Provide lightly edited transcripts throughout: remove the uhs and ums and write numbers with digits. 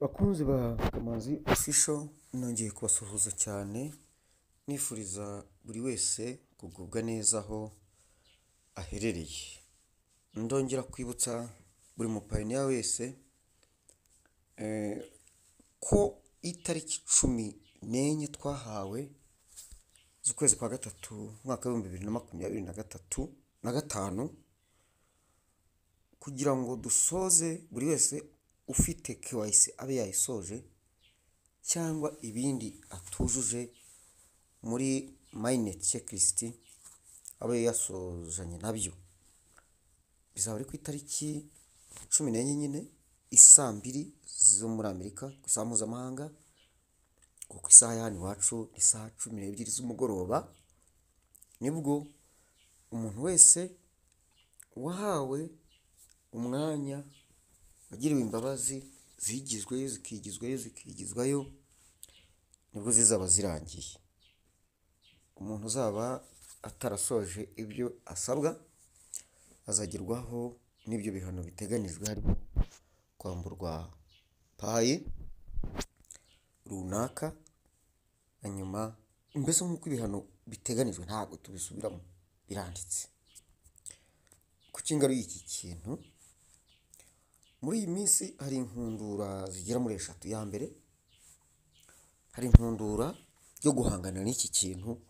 Bakunzi ba Kamanzi Official, nongeye kubasuhuza cyane nifuriza buri wese kugubwa neza aho aherereye. Ndongera kwibutsa buri mupayiniya wese ko itariki 14 twahawe z'ukwezi kwa gatatu umwaka w'2025 kugira ngo dusoze, buri wese ufite KYC abe yayisoje cyangwa ibindi atujuje muri mainnet checklist abe yasozanye nabyo. Bizaba ari ku itariki 14 nyine isaa 2 zo muri Amerika ku isaha mpuzamahanga, kuko isaha ya hano iwacu ni isaha 12 z'umugoroba, nibwo umuntu wese wahawe umwanya, wagiriwe imbabazi zigizweyo zikigizwayo zikigizwayo, nibwo zizaba zirangiye. Umuntu uzaba atarasoje ibyo asabwa azagerwaho n'ibyo bihano biteganijwe, harimo kwamburwa Pi runaka, hanyuma mbese nk'uko ibihano biteganijwe ntabwo tubisubiramo, biranditse. Kuki ngaruye iki kintu? Muri iyi minsi hari inkundura zigera muri eshatu. Iya mbere, hari inkundura yo guhangana n'iki kintu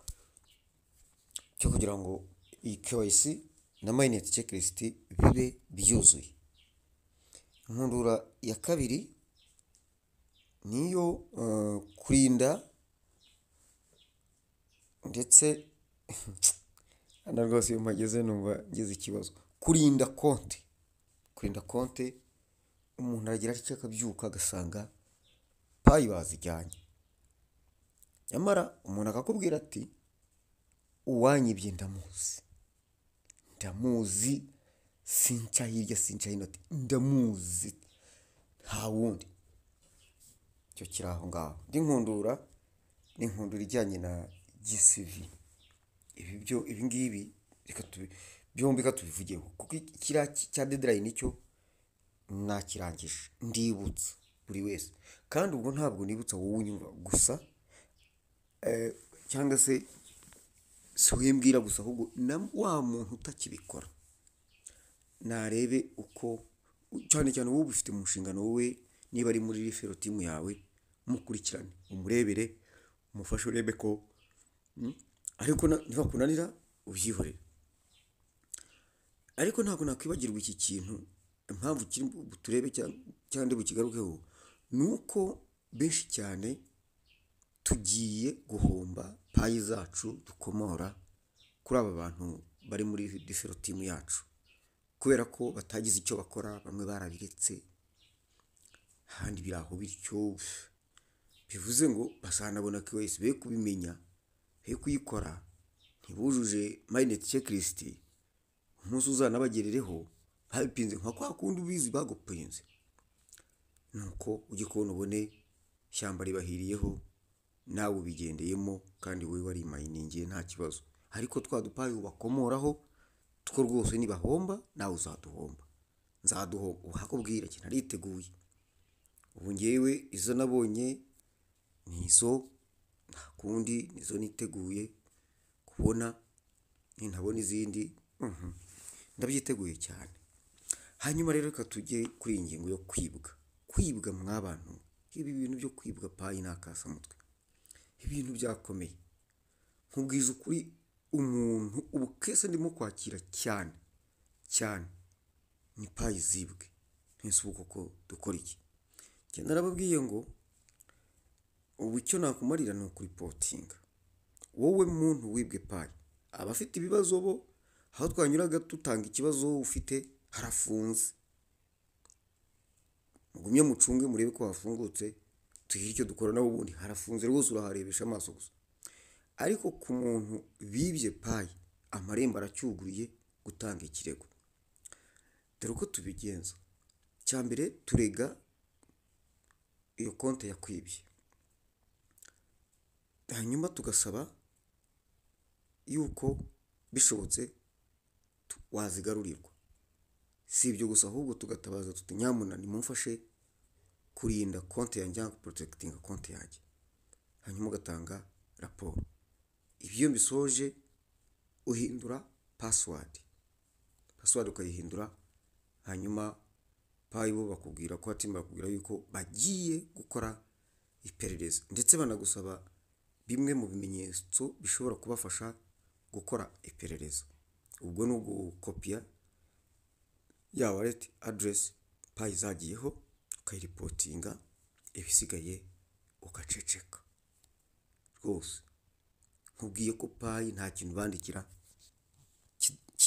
cyo kugira ngo iyi KYC na mainnet checklist bibe byuzuye. Inkundura ya kabiri ni iyo kurinda ndetse hano rwose iyo mpageze numva ngize ikibazo, kurinda konti, kurinda konti. Umuntu aragira atya akabyuka agasanga Pi bazijyanye, nyamara umuntu akakubwira ati uwanyibye ndamuzi, ndamuzi, sinca hirya sinca hino, ati ndamuzi nta wundi. Icyo kiri aho ngaho. Indi nkundura ni inkundura ijyanye na GCV. Ibi byo, ibi ngibi reka byombi reka tubivugeho, kuko kiriya cya deadline cyo nakirangije. Ndibutsa buri wese, kandi ubwo ntabwo nibutsa wowe unyumva gusa cyangwa se si wowe mbwira gusa, ahubwo na wa muntu utakibikora narebe uko, cyane cyane wowe ubifite mu nshingano, wowe niba ari muri referral team yawe, mukurikirane, umurebere, umufashe urebe ko ariko nibakunanira ubyihorere. Ariko ntabwo nakwibagirwa iki kintu, impamvu kiri turebe cyangwa bukigarukeho ni uko benshi cyane tugiye guhomba Pi zacu dukomora kuri aba bantu bari muri referral team yacu, kubera ko batagize icyo bakora, bamwe barabiretse, ahandi biri aho bityo. Bivuze ngo bazanabona KYC be kubimenya, be kuyikora, ntibujuje mainnet checklist, umunsi uzanabagerereho babipinze nka kwa kundi ubizi bagupinze, nuko ujye kubona ubone ishyamba ribahiriyeho, nawe ubigendeyemo kandi wowe warimayiningiye nta kibazo. Ariko twa duPi ubakomoraho two rwose nibahomba nawe uzaduhomba, nzaduhomba. Uhakubwira ati nariteguye, ubu ngewe izo nabonye ni izo, nta kundi, nizo niteguye kubona, nintabona izindi ndabyiteguye cyane. Hanyuma rero reka tujye kuri iyi ngingo yo kwibwa. Kwibwa mwabantu, ibi bintu byo kwibwa Pi ni akasamutwe, ibintu byakomeye. Nkubwiza ukuri, umuntu ubu case ndimo kwakira cyane cyane ni Pi zibwe. Ntese ubu koko dukora iki? Njye narababwiye ngo ubu icyo nakumarira ni ukureportinga wowe muntu wibwe Pi. Abafite ibibazo bo, aho twanyuraga dutanga ikibazo ufite harafunze, mugumye mucunge murebe ko hafungutse tugire icyo dukora, nawe ubundi harafunze rwose uraharebesha amaso gusa. Ariko ku muntu bibye Pi, amarembo aracyuguruye gutanga ikirego. Dore uko tubigenza: icya mbere, turega iyo konti yakwibye, hanyuma tugasaba yuko bishobotse wazigarurirwa. Si ibyo gusa, ahubwo tugatabaza tuti nyamuna nimumfashe. Kurinda konti yanjye cyangwa guprotectinga konti yanjye, hanyuma ugatanga raporo. Ibyo iyo mbisoje, uhindura password, password ukayihindura, hanyuma Pi bo bakubwira ko ati bakubwira yuko bagiye gukora iperereza, ndetse banagusaba bimwe mu bimenyetso bishobora kubafasha gukora iperereza. Ubwo ni ugukopiya ya wallet address Pi zagiyeho, ukayireportinga, ibisigaye ugaceceka. Rwose nkubwiye ko Pi nta kintu bandikira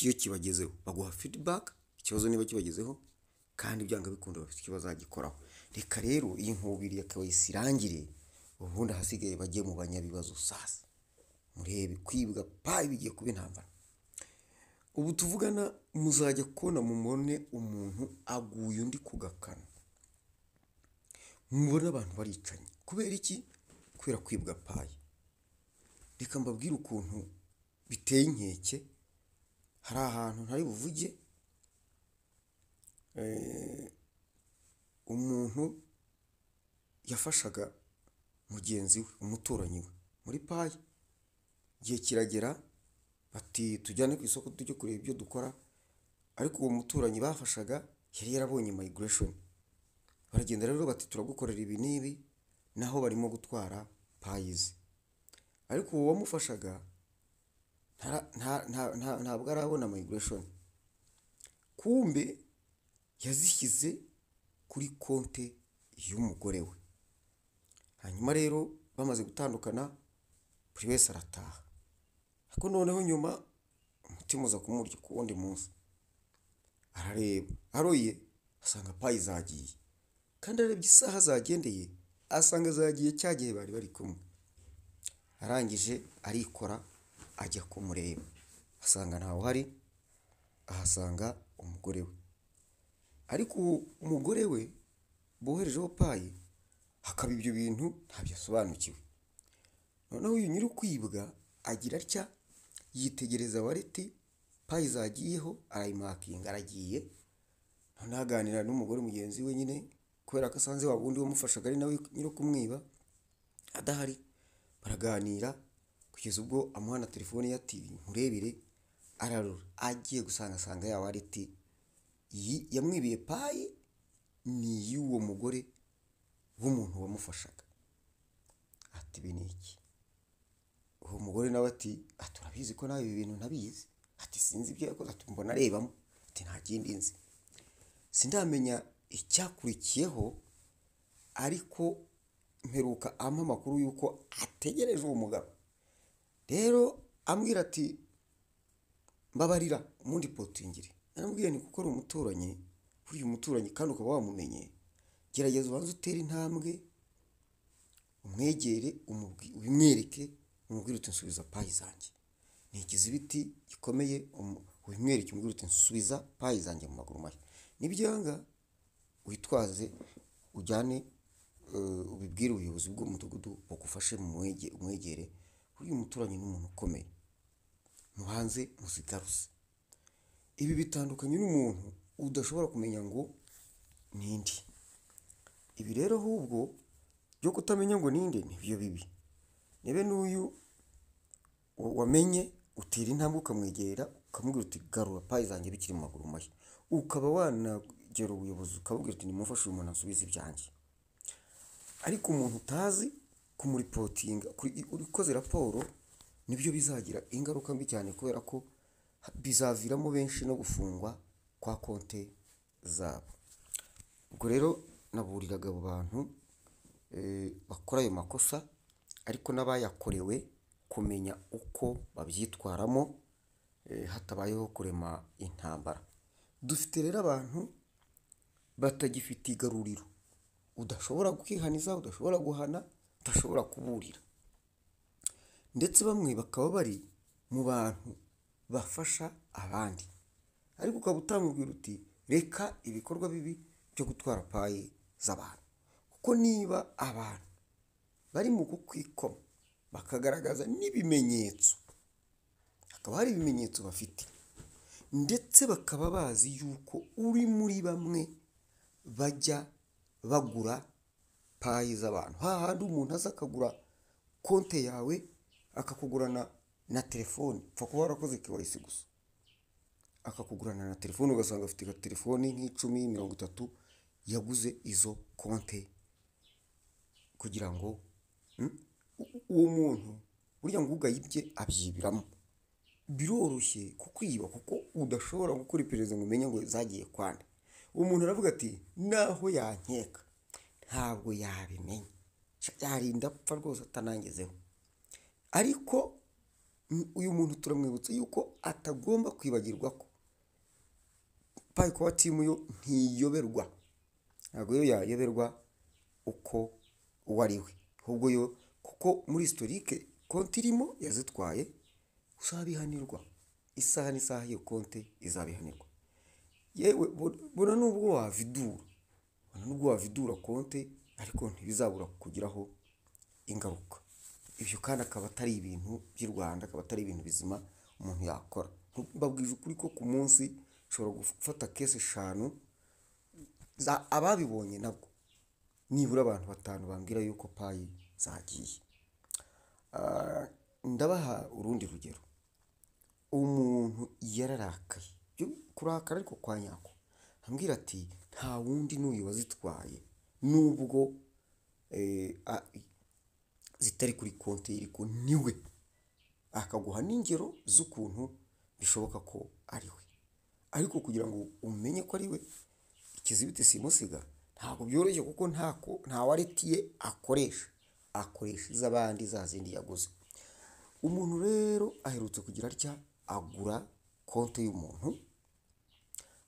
iyo kibagezeho, baguha feedback ikibazo niba kibagezeho, kandi byanga bikunda bafite icyo bazagikoraho. Reka rero iyi nkubiri ya KYC irangire, ubundi ahasigaye bajye mu banyabibazo. Sasa murebe, kwibwa Pi bigiye kuba intambara. Ubu tuvugana muzajya kubona mubone umuntu aguye undi ku gakanu, mubone abantu baricanye. Kubera iki? Kubera kwibwa Pi. Reka mbabwire ukuntu biteye inkeke. Hari ahantu ntari buvuge, umuntu yafashaga mugenzi we, umuturanyi we, muri Pi. Igihe kiragera bati tujyane ku isoko tujye kureba ibyo dukora, ariko uwo muturanyi bafashaga yari yarabonye migration. Baragenda rero bati turagukorera ibi n'ibi, naho barimo gutwara Pi ze. Ariko uwo wamufashaga ntabwo arabona migration, kumbe yazishyize kuri konti y'umugore we. Hanyuma rero bamaze gutandukana, buri wese arataha, ariko noneho nyuma umutima uza kumurya. Ku wundi munsi arareba, aroye asanga Pi zagiye, kandi arebye isaha zagendeye asanga zagiye cya gihe bari bari kumwe. Arangije arikora ajya kumureba, asanga ntawe uhari, ahasanga umugore we. Ariko umugore we boherejeho Pi hakaba ibyo bintu ntabyo asobanukiwe. Noneho uyu nyiri kwibwa agira atya, yitegereza wallet Pi zagiyeho, arayimarkinga, aragiye. Noneho aganira n'umugore mugenzi we nyine, kubera ko asanze wa wundi wamufashaga ari nawe nyiri kumwiba adahari, baraganira kugeza ubwo amuha na telefone ye ati nkurebere. Ararura, agiye gusanga asanga ya wallet yamwibiye Pi ni iy'uwo mugore w'umuntu wamufashaga. Ati ibi ni iki? Uwo mugore nawe ati urabizi ko nawe ibi bintu ntabizi. Ati sinzi ibyo yakoze, ati mbona arebamo, ati nta kindi nzi. Sindamenya icyakurikiyeho, ariko mperuka ampa amakuru y'uko ategereje uwo mugabo. Rero ambwira ati mbabarira umundireportingire. Naramubwiye nti kuko ari umuturanyi, burya umuturanyi kandi ukaba wamumenye, gerageza ubanze utere intambwe, umwegere, ubimwereke, umubwire uti nsubiza Pi zanjye. Ni ikizibiti gikomeye, ubimwereke, umubwire uti nsubiza Pi zanjye mu maguru mashya. Nibyanga witwaze ujyane, ubibwire ubuyobozi bw'umudugudu bugufashe, umwegere. Burya umuturanyi ni umuntu ukomeye, mubanze muzigaruze. Ibi bitandukanye n'umuntu udashobora kumenya ngo ninde. Ibi rero ahubwo byo kutamenya ngo ninde nibyo bibi. Nibe n'uyu wamenye, utera intambwe ukamwegera, ukamubwira uti garura Pi zanjye bikiri mu maguru mashya, ukaba wanagera ubuyobozi ukababwira uti nimumfashe uyu muntu ansubize ibyanjye. Ariko umuntu utazi kumureportinga, ukoze raporo, nibyo bizagira ingaruka mbi cyane, kubera ko bizaviramo benshi no gufungwa kwa konti zabo. Ubwo rero naburiraga abo bantu bakora ayo makosa, ariko n'abayakorewe kumenya uko babyitwaramo hatabayeho kurema intambara. Dufite rero abantu batagifite igaruriro, udashobora kwihaniza, udashobora guhana, udashobora kuburira, ndetse bamwe bakaba bari mu bantu bafasha abandi, ariko ukaba utamubwira uti reka ibikorwa bibi byo gutwara Pi z'abantu. Kuko niba abantu bari mu kukwikoma bakagaragaza n'ibimenyetso, hakaba hari ibimenyetso bafite, ndetse bakaba bazi yuko uri muri bamwe bajya bagura Pi z'abantu. Hahandi umuntu aza akagura konte yawe, akakugurana na telefone, upfa kuba warakoze KYC gusa, akakugurana na telefone, ugasanga afite nka telefoni nk'icumi, 30, yaguze izo konte kugira ngo uwo muntu burya ngo ugayibye abyibiramo. Biroroshye kukwiba kuko udashobora gukora iperereza ngo umenye ngo zagiye kwande. Uwo muntu aravuga ati naho yankeka ntabwo yabimenya, yarinda apfa rwose atanangezeho. Ariko uyu muntu turamwibutsa yuko atagomba kwibagirwa ko Pi Core Team yo ntiyoberwa, ntabwo yo yayoberwa uko uwo ari we, ahubwo yo kuko muri historique konti irimo yazitwaye, uzabihanirwa isaha n'isaha, iyo konti izabihanirwa. Yewe bona nubwo wavidura, bona nubwo wavidura konti, ariko ntibizabura kukugiraho ingaruka. Ibyo kandi akaba atari ibintu by'i Rwanda, akaba atari ibintu bizima umuntu yakora. Mbabwije ukuri ko ku munsi ushobora gufata case 5 za ababibonye, nabwo nibura abantu 5 bambwira yuko Pi zagiye. Ndabaha urundi rugero. Umuntu yararakaye, kurakara ariko kwa nyako, ambwira ati nta wundi n'uyu wazitwaye nubwo zitari kuri konti, ariko niwe. Akaguha n'ingero z'ukuntu bishoboka ko ari we, ariko kugira ngo umenye ko ari we ikizibiti simusiga ntabwo byoroshye, kuko nta wallet ye akoresha, akoresha iz'abandi za zindi yaguze. Umuntu rero aherutse kugira atya agura konti y'umuntu,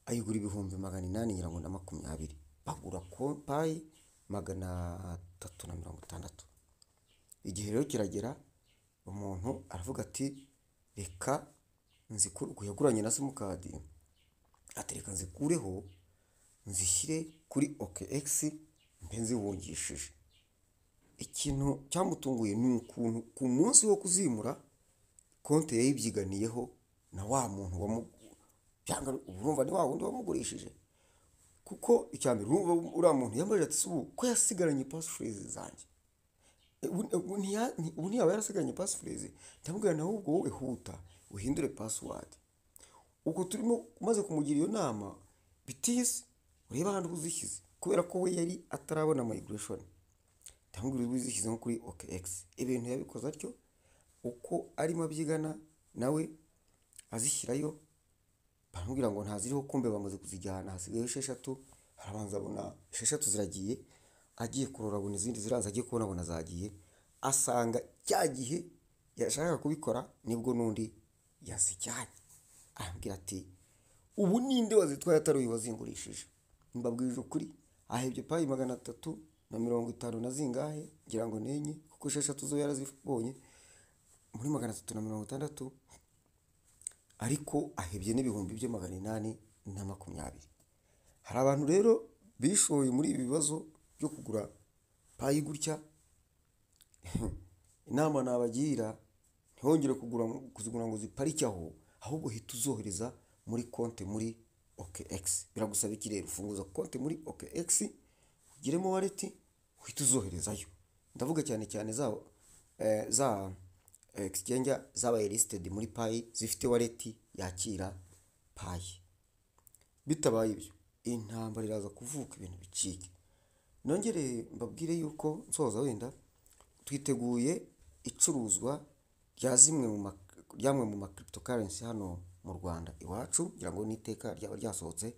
ayigura 820,000 ngira ngo, bagura Pi 360. Igihe rero kiragera, umuntu aravuga ati reka nzikure, yaguranye na simukadi, ati reka nzikureho nzishyire kuri OKX mbe nzivunjishije. Ikintu cyamutunguye ni ukuntu ku munsi wo kuzimura konti yayibyiganiyeho na wa muntu, urumva ni wa wundi wamugurishije. Kuko icya mbere urumva uriya muntu yambajije ati ubu ko yasigaranye passphrase zanjye, ubu ntiyaba yarasigaranye passphrase? Ndamubwira nawe ubwo wowe huta uhindure password. Ubwo turimo umaze kumugira iyo nama, bitise urebe ahantu uzishyize, kubera ko we yari atarabona migration. Ndamubwira ubu uzishyize nko kuri OKX. Ibintu yabikoze atyo, uko arimo abyigana nawe azishyirayo, baramubwira ngo ntaziriho, kumbe bamaze kuzijyana, hasigaye 6. Arabanza abona 6 ziragiye, agiye kurora abona izindi ziraza, agiye kubona abona zagiye, asanga cya gihe yashakaga kubikora nibwo n'undi yazijyanye. Arambwira ati ubu ninde wazitwaye atari uyu wazingurishije? Mbabwije ukuri, ahebye Pi 350 na zingahe, ngira ngo nenye, kuko 6 zo yarazibonye muri 360, ariko ahebye n'ibihumbi bye 820. Hari abantu rero bishoye muri ibi bibazo byo kugura Pi gutya. Inama nabagira, ntihongere kuzigura ngo ziparike aho, ahubwo hita uzohereza muri konti muri OKX. Biragusaba iki rero? Ufunguza konti muri OKX, ugiremo wallet, uhita uzoherezayo. Ndavuga cyane cyane za exchange zabaye listed muri Pi, zifite wallet yakira Pi. Bitabaye ibyo, intambara iraza kuvuka, ibintu bicike. Nongere mbabwire yuko nsoza wenda twiteguye icuruzwa rya zimwe mu ryamwe mu ma cryptocurrency hano mu Rwanda iwacu, ngira ngo n'iteka ryaba ryasohotse,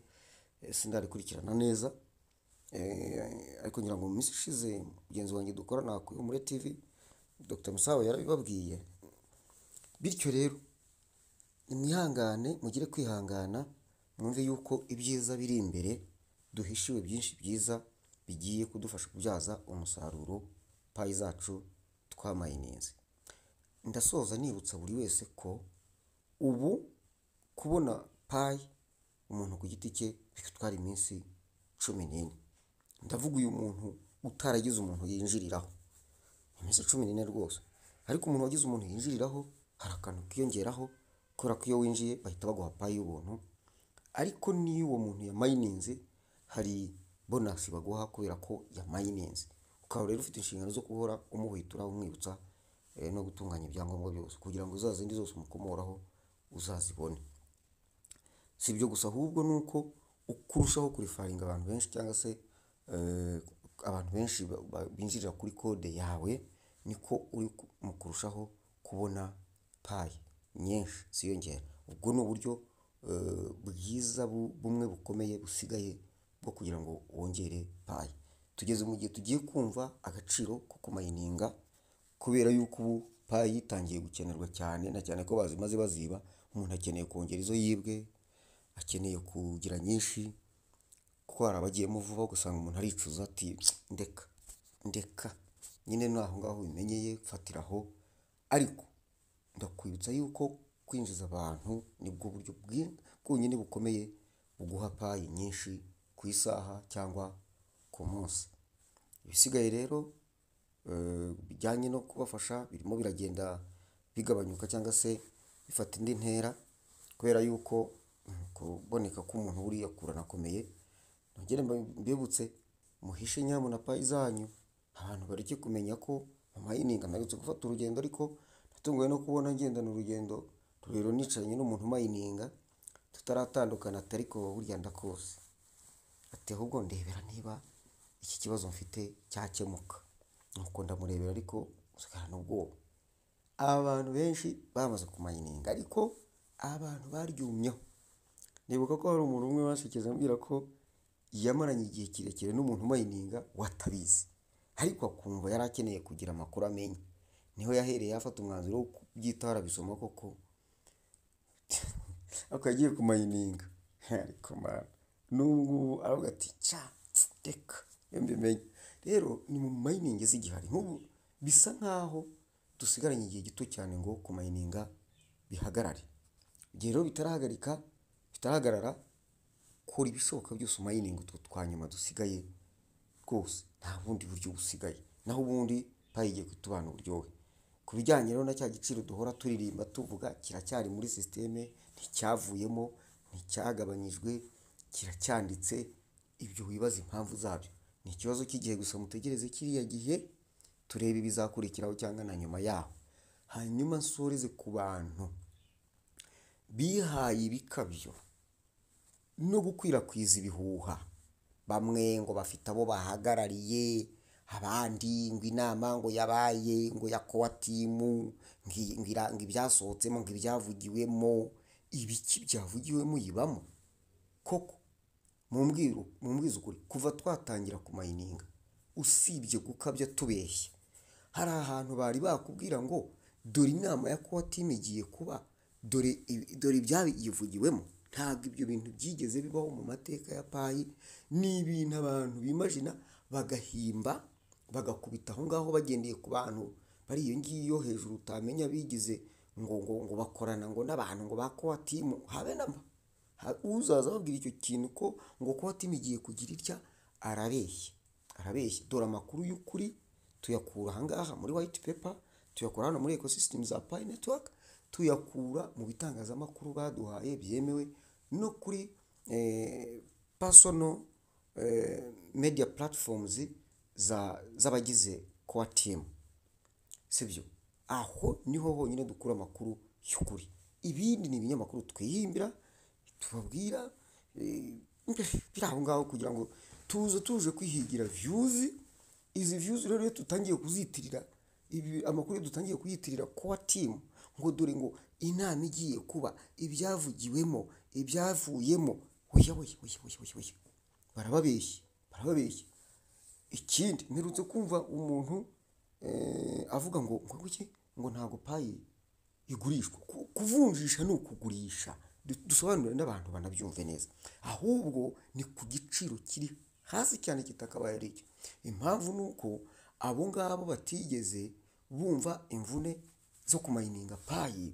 sindarikurikirana neza, ariko ngira ngo mu minsi ishize mugenzi wanjye dukorana ku Ihumure TV Dr Musabe yarabibabwiye. Bityo rero nimwihangane, mugire kwihangana, mwumve yuko ibyiza biri imbere, duhishiwe byinshi byiza bigiye kudufasha kubyaza umusaruro Pi zacu twamayininze. Ndasoza nibutsa buri wese ko ubu kubona Pi umuntu ku giti cye bitwara iminsi 14. Ndavuga uyu muntu utaragize umuntu yinjiriraho, iminsi 14 rwose. Ariko umuntu wagize umuntu yinjiriraho hari akantu kiyongeraho, kubera ko iyo winjiye bahita baguha Pi y'ubuntu. Ariko niyo uwo muntu yamayininze hari bonus baguha kubera ko yamayininze. Ukaba rero ufite inshingano zo guhora umuhwitura, umwibutsa no gutunganya ibyangombwa byose kugira ngo za zindi zose umukomoraho uzazibone. Si ibyo gusa, ahubwo ni uko uko urushaho kureferringa abantu benshi cyangwa se abantu benshi binjirira kuri code yawe, niko uri mu kurushaho kubona Pi nyinshi ziyongera. Ubwo ni uburyo bwiza bumwe bukomeye busigaye bwo kugira ngo wongere Pi. Tugeze mu gihe tugiye kumva agaciro ko kumininga, kubera yuko ubu Pi itangiye gukenerwa cyane, na cyane ko bazimaze baziba. Umuntu akeneye kongera izo yibwe, akeneye kugira nyinshi, kuko hari abagiyemo vuba ugasanga umuntu aricuza ati ndeka ndeka nyine, ni aho ngaho ubimenyeye, fatira aho. Ariko ndakwibutsa yuko kwinjiza abantu nibwo buryo bwonyine bukomeye buguha Pi nyinshi ku isaha cyangwa ku munsi. Ibisigaye rero bijyanye no kubafasha birimo biragenda bigabanyuka cyangwa se bifata indi ntera, kubera yuko kuboneka k'umuntu buriya kuranakomeye. Nongere mbibutse, muhishe nyabuna Pi zanyu, abantu bareke kumenya ko mumininga. Mperutse gufata urugendo, ariko natunguwe no kubona ngendana urugendo rurerure nicaranye n'umuntu umininga, tutaratandukana ati ariko burya ndakuzi, ati ahubwo ndebera niba iki kibazo mfite cyakemuka. Nuko ndamurebera, ariko nsigarana ubwoba. Abantu benshi bamaze kumininga, ariko abantu baryumyeho. Nibuka ko hari umuntu umwe wansekeje ambwira ko yamaranye igihe kirekire n'umuntu umininga watabizi, ariko akumva yari akeneye kugira amakuru amenya. Niho yahereye afata umwanzuro wo kubyitaho, arabisoma koko, ariko yagiye kumininga. Ariko Mana, n'ubu ngubu aravuga ati ca reka iyo mbimenye. Rero ni mu mining zigihari, nk'ubu bisa nkaho dusigaranye igihe gito cyane ngo kumininga bihagarare. Igihe rero bitarahagarika, bitarahagarara, kora ibishoboka byose umininga utwo twa nyuma dusigaye rwose, nta bundi buryo busigaye. Naho ubundi Pi igiye kutubana uburyohe. Ku bijyanye rero na cya giciro duhora turirimba tuvuga, kiracyari muri système, nticyavuyemo, nticyagabanyijwe, kiracyanditse. Ibyo wibaza impamvu zabyo ni ikibazo cy'igihe gusa, mutegereze kiriya gihe turebe ibizakurikiraho cyangwa na nyuma yaho. Hanyuma nsoreze ku bantu bihaye ibikabyo no gukwirakwiza ibihuha, bamwe ngo bafite abo bahagarariye, abandi ngo inama ngo yabaye ngo ya core team, ngo ibyasohotsemo, ngo ibyavugiwemo, ibiki byavugiwemo yibamo koko? Mumbwize ukuri, kuva twatangira kumininga, usibye gukabya tubeshya, hari ahantu bari bakubwira ngo dore inama ya core team igiye kuba, dore ibyayivugiwemo? Ntabwo ibyo bintu byigeze bibaho mu mateka ya Pi. Ni ibintu abantu bimagina, bagahimba, bagakubita aho ngaho, bagendeye ku bantu bari iyo ngiyo hejuru utamenya, bigize ngo bakorana ngo n'abantu ngo ba core team. Habe na mba. Uzaza ababwira icyo kintu ko ngo core team igiye kugira itya, arabeshya, arabeshya. Dore amakuru y'ukuri tuyakura aha ngaha muri white paper, tuyakura hano muri ecosystem za Pi Network, tuyakura mu bitangazamakuru baduhaye byemewe, no kuri personal media platforms z'abagize core team, sibyo? Aho niho honyine dukura amakuru y'ukuri. Ibindi ni ibinyamakuru twihimbira, tubabwira biri aho ngaho kugira ngo tuze tuje kwihigira views. Izi views rero, iyo tutangiye kuzitirira ibi amakuru, iyo dutangiye kuyitirira core team ngo dore ngo inama igiye kuba, ibyavugiwemo, ibyavuyemo, oya oya oya oya oya oya, barababeshya, barababeshya. Ikindi, mperutse kumva umuntu avuga ngo iki, ngo ntabwo Pi igurishwa. Kuvunjisha ni ukugurisha. Dusobanurire n'abantu banabyumve neza. Ahubwo ni ku giciro kiri hasi cyane kitakabaye ari icyo. Impamvu ni uko abo ngabo batigeze bumva imvune zo kumininga Pi.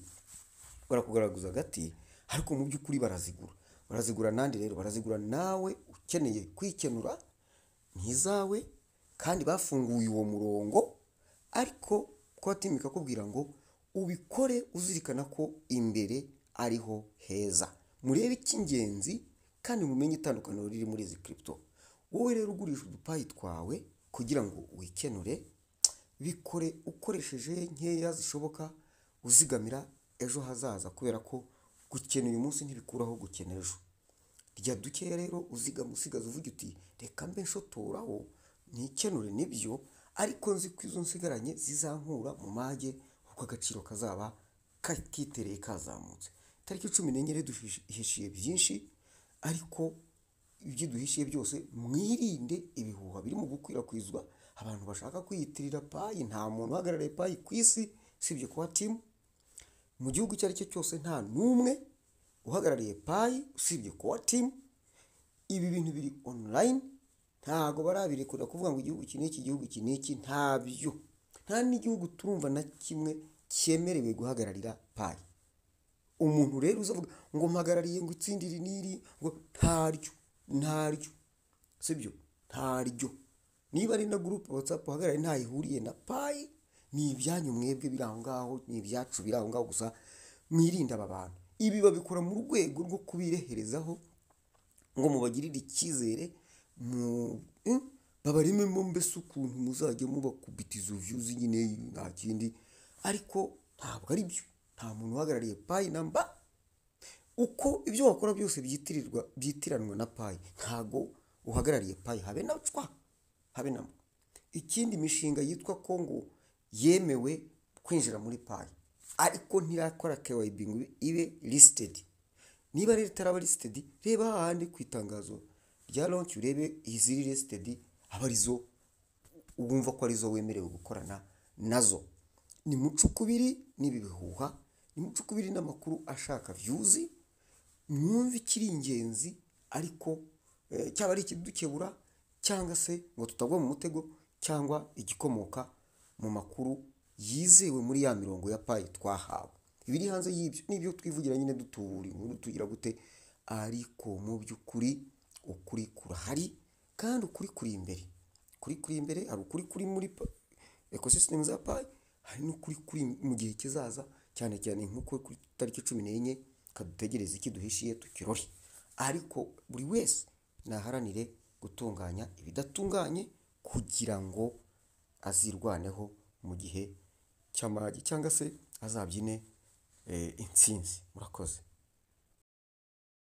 Barakugaragaza agati, ariko mu by'ukuri barazigura. Barazigura nandi rero? Barazigura nawe ukeneye kwikenura ntizawe, kandi bafunguye uwo murongo. Ariko core team ikakubwira ngo ubikore uzirikana ko imbere ariho heza. Murebe icy'ingenzi kandi mumenye itandukaniro riri muri izi crypto. Wowe rero ugurisha uduPi twawe. kugira ngo wikenure, bikore ukoresheje nkeya zishoboka, uzigamira ejo hazaza, kubera ko gukena uyu munsi ntibikuraho gukena ejo. Rya dukeya rero uzigama, usigaza uvuga uti reka mbe nshotoraho ntikenure, nibyo, ariko nzi ko izo nsigaranye zizankura mu mage, kuko agaciro kazaba kitereye kazamutse. Tariki 14 rero duhishiye byinshi, ariko ibyo duhishiye byose mwirinde ibihuha biri mu gukwirakwizwa, abantu bashaka kwiyitirira Pi. Nta muntu uhagarariye Pi ku isi usibye kuba team, mu gihugu icyo ari cyo cyose nta n'umwe uhagarariye Pi usibye kuba team. Ibi bintu biri online, ntago barabirekura kuvuga ngo igihugu iki n'iki, igihugu iki n'iki, ntabyo. Nta n'igihugu turumva na kimwe cyemerewe guhagararira Pi. Umuntu rero uzavuga ngo mpagarariye ngo itsinda iri n'iri, ngo ntaryo, ntaryo, sibyo, ntaryo. Niba ari na groupe WhatsApp uhagarariye ntaho ihuriye na Pi, ni ibyanyu mwebwe biri aho ngaho, ni ibyacu biri aho ngaho gusa. Mwirinde aba bantu. Ibi babikora mu rwego rwo kubireherezaho ngo mubagirire icyizere, babarememo mbese ukuntu muzajya mubakubita izo views nyine, nta kindi, ariko ntabwo ari byo. Nta muntu uhagarariye Pi namba. Uko ibyo wakora byose byitirirwa, byitiranwa na Pi, ntago uhagarariye Pi, habe na cwa, habe na mba. Ikindi, imishinga yitwa ko ngo yemewe kwinjira muri Pi ariko ntirakora KYB ngo ibe listed. Niba rero itaraba listed, reba hahandi ku itangazo rya launch, urebe iziri listed, aba arizo wumva ko arizo wemerewe gukorana nazo. Ni mucukubiri n'ibi bihuha, ni mucukubiri n'amakuru ashaka views, mwumve ikiri ingenzi, ariko cyaba ari ikidukebura cyangwa se ngo tutagwa mu mutego, cyangwa igikomoka mu makuru yizewe muri ya mirongo ya Pi twahawe. Ibiri hanze y'ibyo nibyo twivugira nyine, dutubura inkuru tugira gute, ariko mu by'ukuri ukuri kurahari, kandi ukuri kuri imbere. Ukuri kuri imbere, hari ukuri kuri muri ecosystem za Pi, hari n'ukuri kuri mu gihe kizaza, cyane cyane nk'uko kuri tariki 14 kadutegereze iki duhishiye tukirore. Ariko buri wese naharanire gutunganya ibidatunganye kugira ngo azirwaneho mu gihe cy'amage, cyangwa se azabyine intsinzi. Murakoze.